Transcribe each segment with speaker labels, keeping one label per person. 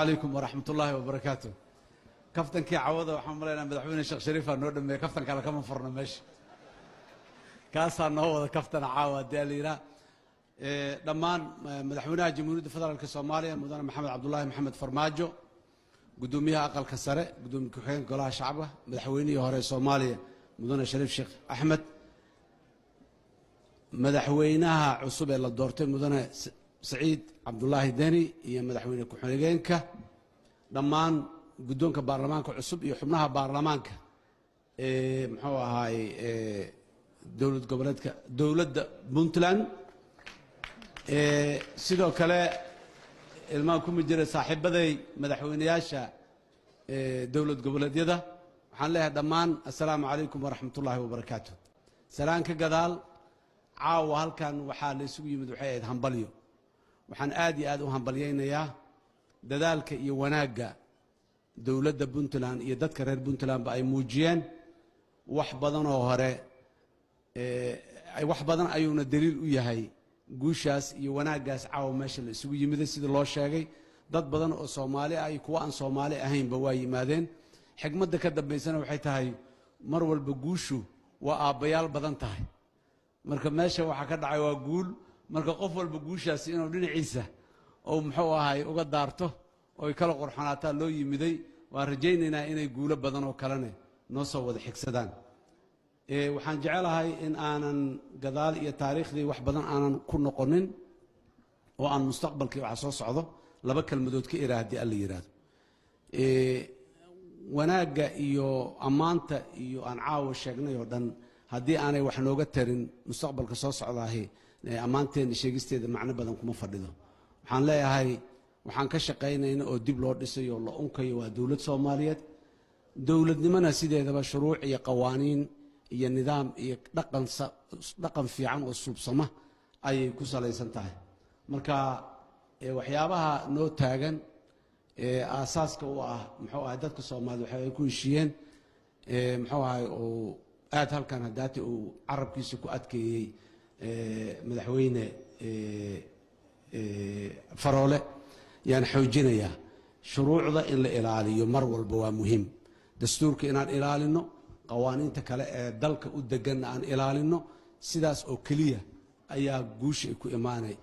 Speaker 1: Calaykum waraxmat ullaahi wabarakaatu. Kaftankii cawada waxaan malaynaa Madaxweyne Sheekh Shariifaa noo dhameeyey. Kaftan kale kama furno meesha, kaasaa noo wada kaftana caawa haddii ala yidhaah. Dhammaan Madaxweynaha Jamhuuriyadda Federaalka Soomaaliya, Mudane Maxamed Cabdulaahi Maxamed Farmaajo, guddoomiyaha Aqalka Sare, gudoomiye ku-xigeenka Golaha Shacabka, madaxweynihii hore ee Soomaaliya, Mudane Shariif Sheekh Axmed, madaxweynaha cusub ee la doortay, Mudane Saciid Cabdulaahi Deni, iyo madaxweyne ku-xigeenka, dhammaan guddoonka baarlamaanka cusub iyo xubnaha baarlamaanka ee muxuu ahaay dowlad goboleedka dowladda Puntland, sidoo kale ilmaha kuma jira saaxiibaday madaxweyneyaasha dowlad goboleedyada, waxaan leeyahay dhammaan assalaamu calaykum waraxmat ullaahi wabarakaatu. Salaan ka gadaal, caawa halkan waxaa la isugu yimid waxay ahayd hambalyo. Waxaan aad iyo aad u hambalyaynayaa dadaalka iyo wanaagga dowladda Puntland iyo dadka reer Puntlandba ay muujiyeen. Wax badanoo hore, wax badan ayuuna daliil u yahay guushaas iyo wanaaggaas caawa meesha la isugu yimiday. Sidii loo sheegay, dad badan oo Soomaali ah iyo kuwa aan Soomaali ahaynba waa yimaadeen. Xikmadda ka dambaysana waxay tahay mar walba guushu waa aabbayaal badan tahay. Marka meesha waxaa ka dhacay waa guul. Marka qof walba guushaasi inuu dhinaciisa oo muxuu ahay uga daarto oo ay kala qurxonaataa loo yimiday. Waan rajaynaynaa inay guulo badan oo kalene noo soo wada xigsadaan. Waxaan jecelahay in aanan gadaal iyo taariikhdii wax badan aanan ku noqonin oo aan mustaqbalkii waxa soo socdo laba kelmadood ka iraa haddii Alla yidhaahdo. Wanaagga iyo ammaanta iyo aan caawa sheegnay oo dhan haddii aanay wax nooga tarin mustaqbalka soo socdaahi, ammaanteenna sheegisteeda macno badan kuma fadhido. Waxaan leeyahay, waxaan ka shaqaynayna oo dib loo dhisayo oo la unkayo waa dowlad Soomaaliyeed. Dowladnimona sideedaba shuruuc iyo qawaaniin iyo nidaam iyo dhaqan, dhaqan fiican oo suubsama ayay ku salaysan tahay. Marka waxyaabaha noo taagan ee aasaaska u ah muxuu ahay dadka Soomaaliyed waxay ku heshiiyeen, muxuu ahay uu aad halkan hadaati uu carabkiisa ku adkeeyey Madaxweyne Faroole, yaan xoojinayaa. Shuruucda in la ilaaliyo mar walba waa muhiim. Dastuurka inaan ilaalino, qawaaniinta kale ee dalka u deganna aan ilaalino, sidaas oo keliya ayaa guusha ay ku imaanay.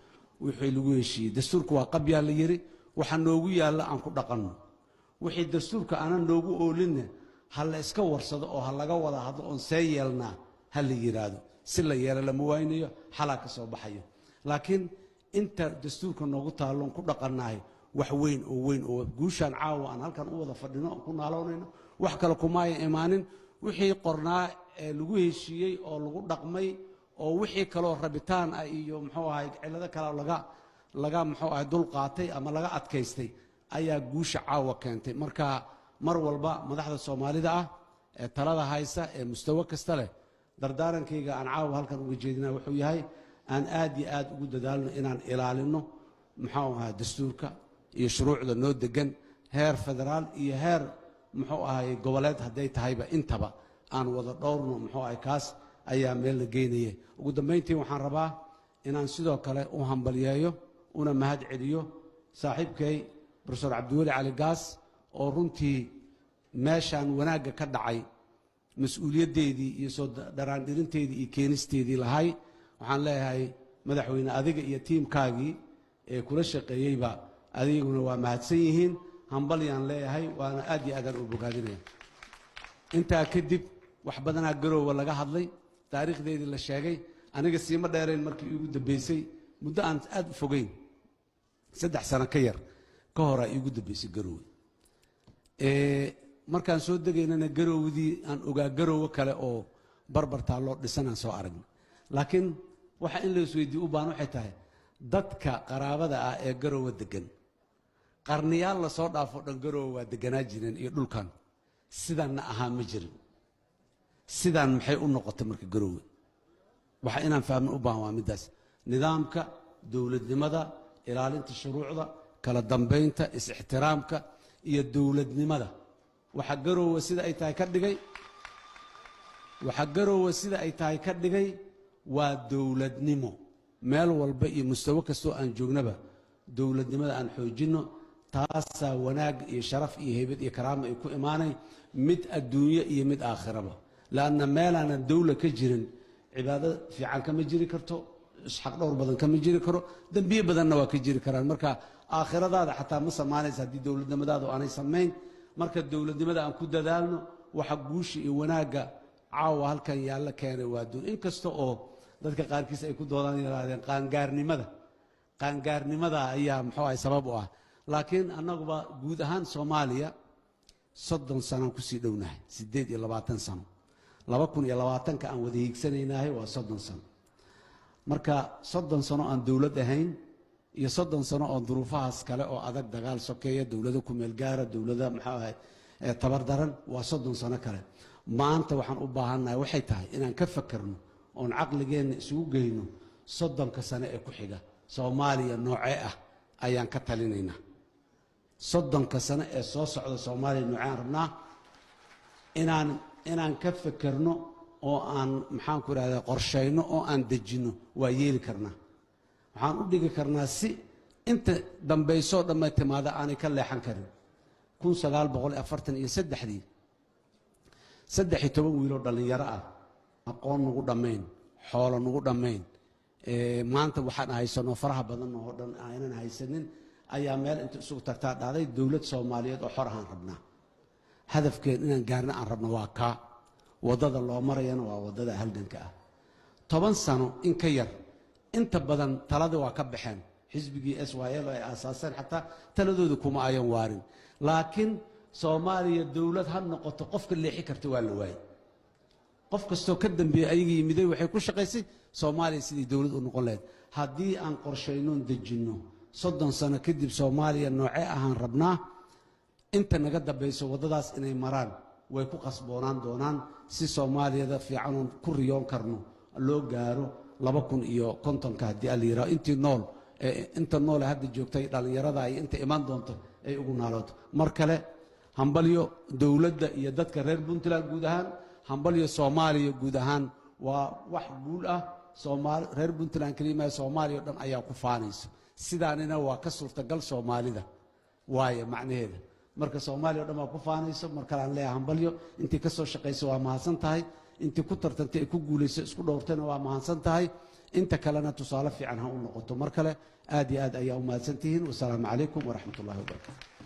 Speaker 1: Wixii lagu heshiiyey, dastuurka waa qabyaa la yiri, waxa noogu yaalla aan ku dhaqanno. Wixii dastuurka aanan noogu oolinna ha la iska warsado oo ha laga wada hadlo oon see yeelnaa ha la yidhaahdo. Si la yeelo lama waynayo, xalaa ka soo baxayo. Laakiin inta dastuurka noogu taalloon ku dhaqannahay, wax weyn oo weyn oo guushaan caawa aan halkan u wada fadhino oon ku naaloonayno wax kale kumaaya imaanin. Wixii qornaa ee lagu heshiiyey oo lagu dhaqmay oo wixii kaloo rabitaan ah iyo muxuu ahay cillado kale laga muxuu ahay dul qaatay ama laga adkaystay ayaa guusha caawa keentay. Marka mar walba madaxda Soomaalida ah ee talada haysa ee mustawo kasta leh, dardaarankayga aan caawa halkan uga jeedina wuxuu yahay aan aad iyo aad ugu dadaalno inaan ilaalino muxuu ahay dastuurka iyo shuruucda noo degan, heer federaal iyo heer muxuu ahay goboleed hadday tahayba, intaba aan wada dhowrno. Muxuu ahay kaas ayaa meel la geynaya. Ugu dambayntii, waxaan rabaa inaan sidoo kale u hambalyeeyo una mahad celiyo saaxiibkay Profesor Cabdiweli Cali Gaas oo runtii meeshaan wanaagga ka dhacay mas-uuliyaddeedii iyo soo dharaandhirinteedii iyo keenisteedii lahay. Waxaan leeyahay, madaxweyne, adiga iyo tiimkaagii ee kula shaqeeyeyba adiguna waa mahadsan yihiin. Hambalyaan leeyahay, waana aad iyo aadaan u bogaadinaya. Intaa kadib, wax badanaa Garoowa laga hadlay, taariikhdeedii la sheegay. Aniga siima dheerayn markii iigu dambeysay, muddo aan aad u fogeyn, 3 sano ka yar ka horaa iigu dambeysay Garoowe. Markaan soo degaynana Garoowdii aan ogaa Garoowe kale oo barbar taalloo dhisanaan soo aragnay. Laakiin waxa in la isweydiiye u baahan waxay tahay dadka qaraabada ah ee Garoowe degan, qarniyaal lasoo dhaafo dhan Garoowe waa deganaa jireen iyo dhulkan, sidanna ahaa ma jirin. Sidaan maxay u noqotay marka Garoowe? Waxa inaan fahmin u baahan waa middaas: nidaamka dowladnimada, ilaalinta shuruucda, kala dambaynta, is-ixtiraamka iyo dowladnimada. Waxa Garoowe sida ay tahay ka dhigay, waxa Garoowe sida ay tahay ka dhigay waa dowladnimo. Meel walba iyo mustawo kastoo aan joognaba dowladnimada aan xoojinno. Taasaa wanaag iyo sharaf iyo heybad iyo karaama ay ku imaanay, mid adduunyo iyo mid aakhiraba. Laanna meelaanan dowla ka jirin cibaado fiican kama jiri karto, isxaq dhowr badan kama jiri karo, dembiye badanna waa ka jiri karaan. Marka aakhiradaada xataa ma samaanaysa haddii dowladnimadaadu aanay samayn. Marka dowladnimada aan ku dadaalno. Waxa guusha iyo wanaagga caawa halkan yaalla keenay waa duun, inkasta oo dadka qaarkiis ay ku doodaan, yidhaahdeen qaangaarnimada ayaa muxuu ahay sabab u ah. Laakiin annaguba guud ahaan Soomaaliya 30 sanaan kusii dhownahay, 28 sano. 2020-ka aan wada hiigsanaynahay waa 30 sano. Marka 30 sano aan dowlad ahayn iyo 30 sano oo duruufahaas kale oo adag, dagaal sokeeya, dowlado ku meel gaara, dowlada maxuu ahay tabar daran, waa 30 sano kale. Maanta waxaan u baahannahay waxay tahay inaan ka fakerno oon caqligeenna isugu geyno 30-ka sano ee ku xiga Soomaaliya noocee ah ayaan ka talinaynaa. 30-ka sano ee soo socda Soomaaliya noocee aan rabnaa inaan ka fekerno oo aan, maxaan ku idhahdaa, qorshayno oo aan dejinno. Waa yeeli karnaa, waxaan u dhigi karnaa si inta dambaysoo dhamma timaada aanay ka leexan karin. 1943-dii 13 wiiloo dhallinyaro ah, aqoon nagu dhammayn, xoolo nagu dhammayn, maanta waxaan haysanoo faraha badan oo dhan aynan haysanin, ayaa meel inta isugu tagtaa dhacday dowlad Soomaaliyeed oo xor ahaan rabnaa. Hadafkeen inaan gaarna aan rabno waa kaa, waddada loo marayana waa waddada halganka ah. 10 sano in ka yar inta badan talada waa ka baxeen. Xisbigii SYL ay aasaaseen xataa taladooda kuma ayan waarin, laakiin Soomaaliya dowlad ha noqoto qofka leexi karta waa la waayey. Qof kastoo ka dambeeyey ayaga yimiday waxay ku shaqaysay Soomaaliya sidii dowlad u noqon lahayd. Haddii aan qorshaynoon dejinno 30 sano kadib Soomaaliya noocee ahaan rabnaa, inta naga dambayso waddadaas inay maraan way ku qasboonaan doonaan si Soomaaliyada fiicanoon ku riyoon karno loo gaaro 2050-ka, haddii alla yidhaho. Intii nool, inta noole hadda joogtay, dhallinyarada iyo inta imaan doonto ay ugu naalooto. Mar kale hambalyo dowladda iyo dadka reer Puntland guud ahaan, hambalyo Soomaaliya guud ahaan. Waa wax guul ah Soomaali reer Puntland keliya, Soomaaliya o dhan ayaa ku faanaysa. Sidaanina waa ka suurtagal Soomaalida waaye macnaheeda. Marka Soomaaliya o dhan waa ku faanayso. Mar kale aan leeyahay hambalyo. Intii ka soo shaqaysa waa mahadsan tahay, intii ku tartantay ay ku guulayso isku dhowrtayna waa mahadsan tahay, inta kalena tusaale fiican ha u noqoto. Mar kale aad iyo aad ayaa u mahadsan tihiin. Wasalaamu calaykum waraxmat ullahi wabarakatu.